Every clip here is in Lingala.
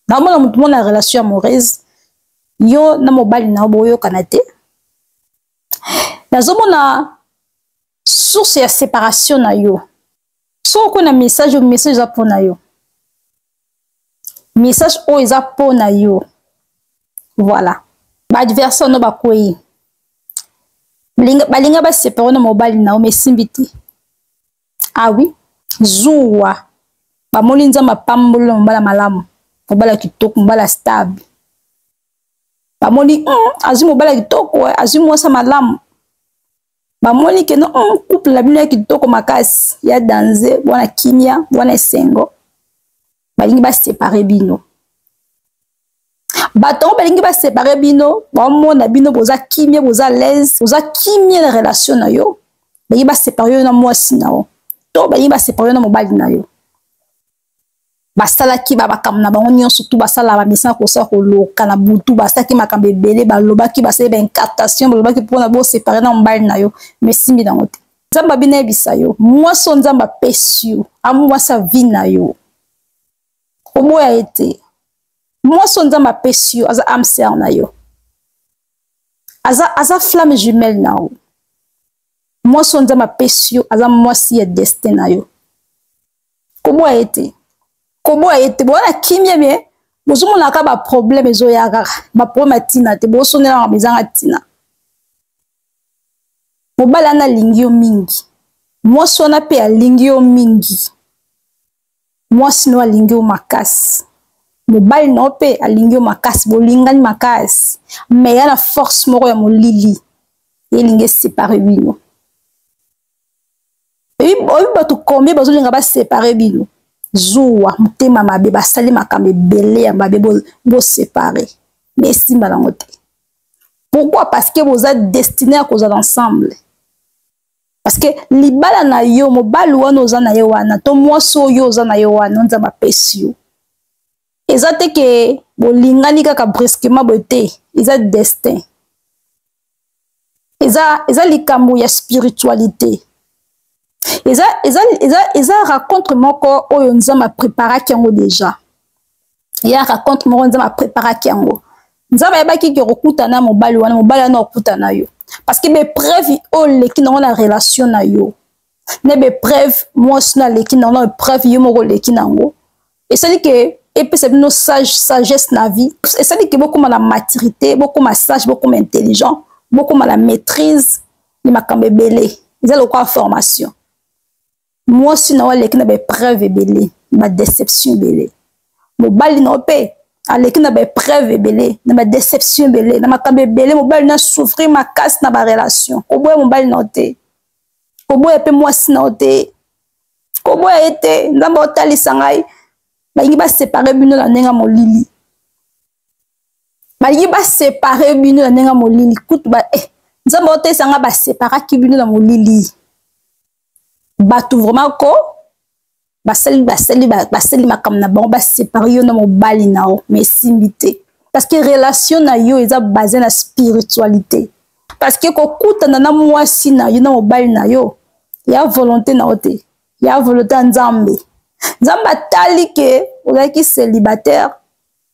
Naomona motu mona relation amoureuse, yo na mobali na yo boyokana te. Nazomona source ya séparation na yo. Soki okona message, oyo message eza mpo na yo. Message oyo eza mpo na yo. Voilà. Ba adversaire no bakwei. Balinga ba séparer na mobali na yo, mais esimbi te. Ah oui, zuwa. Bamoni Nzambe apamboli na mobali malamu, mobali ya kitoko, mobali ya stable. Bamoni azwi mobali ya kitoko, azwi mwasi malamu. Bamoni ke no couple na bino ya kitoko makasi, ya danze, bwana kimia, bwana esengo. Balingi ba séparer bino. Bato yango balingi ba séparer bino, bamona bino boza kimia, boza l'aise, boza kimia na relation na yo. Balingi ba séparer yo na mwasi na yo, to balingi ba séparer yo na mobali na yo. Basalaki ba makambo na bango nyonso tu, basala ba misala kosala koloka na butu, basalaki makambo ebele, balobaki, basali ba incantation, balobaki mpona bo séparer na mobali na yo, mais simbi nango te. Nzambe abina yebisa yo, mwasi oyo Nzambe apesi yo, amwasi ya vie na yo, oboya ye te. Mwasi oyo Nzambe apesi yo aza âme sœur na yo, aza flamme jumelle na yo. Mwasi oyo Nzambe apesi yo aza mwasi ya destin na yo. Koboya ye te, koboya ye te. Boza na kimia bien, bozomonaka ba problème ezoya kaka, ba problème ya ntina te, bozosonelaka ezanga ntina. Mobali wana alingi yo mingi, mwasi wana mpe alingi yo mingi. Mwasi no alingi yo makasi, mobali na yo mpe alingi yo makasi, bolingani makasi, mais ya na force moko ya molili elingi esepare bino. Oyebi bato combien bazolinga basepare bino? Zuwa, motema mabe, basali makambo ebele ya mabe, bosepare, mais esimba nango te. Pourquoi? Parce que boza destiné ya kozala ensemble. Parce que libala na yo, mobali wana oza na ye wana, to mwasi oyo oza na ye wana, Nzambe apesi yo. Eza te ke bolingani kaka brusquement boye te, eza destin. Eza likambo ya spiritualité. Eza rencontre moko oyo Nzambe apreparaki yango déjà. Ya rencontre moko Nzambe apreparaki yango. Nzambe ayebaki ke okokutana na mobali wana, mobali wana okutana yo. Parce que ba épreuve oyo oleki nango na relation na yo, na ba épreuve mwasi na aleki nango, na épreuve yo moko oleki nango, esali ke epesa bino sagesse na vie. Esali ke bokóma na maturité, bokóma sage, bokóma intelligent, bokóma na maîtrise ya makambo ebele. Eza lokola formation. Mwasi na yo aleki na ba épreuve ebele, ba déception ebele. Mobali na yo mpe aleki na ba épreuve ebele, na ba déception ebele, na makambo ebele. Mobali na souffrir makasi na ba relation. Koboya mobali na yo te, koboya mpe mwasi na yo te, koboya ye te. Nzambe otalisa ngai, balingi basepare bino na ndenge ya molili, balingi basepare bino na ndenge ya molili. Kutu ba Nzambe otalisa ngai, baseparaki bino na molili. Bato vraiment ko basali makambo na bango, basepare yo na mobali na yo, mais esimbi te. Parce que relation na yo eza basé na spiritualité. Parce que kokutana na mwasi na yo, na mobali na yo, ya volonté na yo te, ya volonté ya Nzambe. Nzambe atali ke ozalaki célibataire,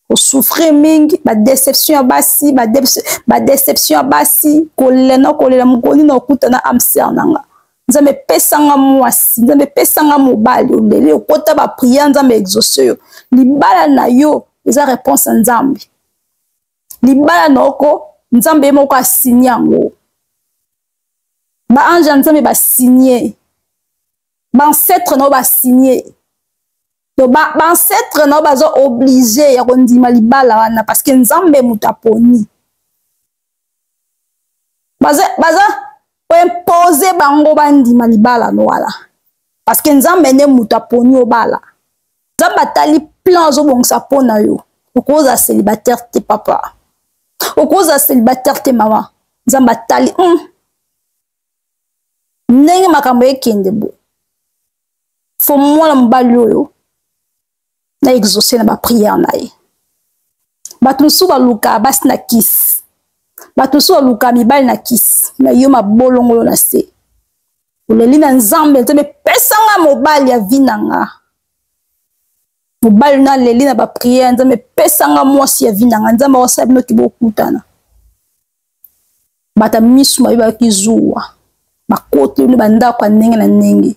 osouffrir mingi, ba déception ya basi, ba déception ya basi, kolela na kolela, mokoni na okutana âme sœur na nga. Nzambe epesanga mwasi, Nzambe epesanga mobali. Oleli, okota ba prière, Nzambe exauce yo. Libala na yo eza réponse ya Nzambe. Libala na oko, Nzambe ye moko asigne yango. Ba ange ya Nzambe basigne, ba ancêtre na yo basigne. Donc ba ancêtre na yo baza obligé ya kondima libala wana, parce que Nzambe moto aponi. Baza koimpose bango bandima libala no wana, parce que Nzambe nde moto aponi obala. Nzambe atali plan azobongisa mpo na yo. Okozala célibataire te papa, okozala célibataire te mama. Nzambe atali ndenge makambo ekende bo, fo mwana mobali oyo na exaucé na ba prière na ye. Bato mosusu baluka basi na kisi, bato mosusu baluka mibali na kisi, na yo mabolongolo na se, oleli na Nzambe: Nzambe, epesanga mobali ya vie na nga. Mobali na aleli na bapriere, Nzambe epesanga mwasi ya vi na nga. Nzambe akosala bino ki bokutana. Bata misu mabe bayoki zuwa, bakoti bino bandako ya ndenge na ndenge,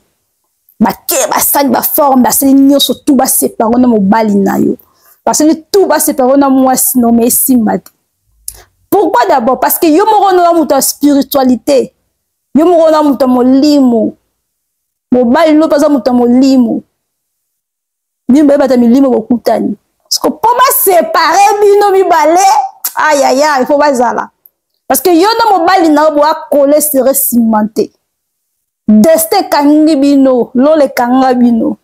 bake basali baforme, basali nyonso tu basepare na mobali na yo, basali tu basepare na mwasi no, me esimba te. Pourquoi? D'abord parce que yo moko noza moto ya spiritualité, yo moko na moto ya molimo, mobali no mpe aza moto ya molimo. Bino bayebata milimo, bokutani parceke mpo basepare bino mibale. Ayaya, il faut bazala, parce que yo na mobali na yo boakole sere cimenté, destin ekangi bino, lola ekanga bino.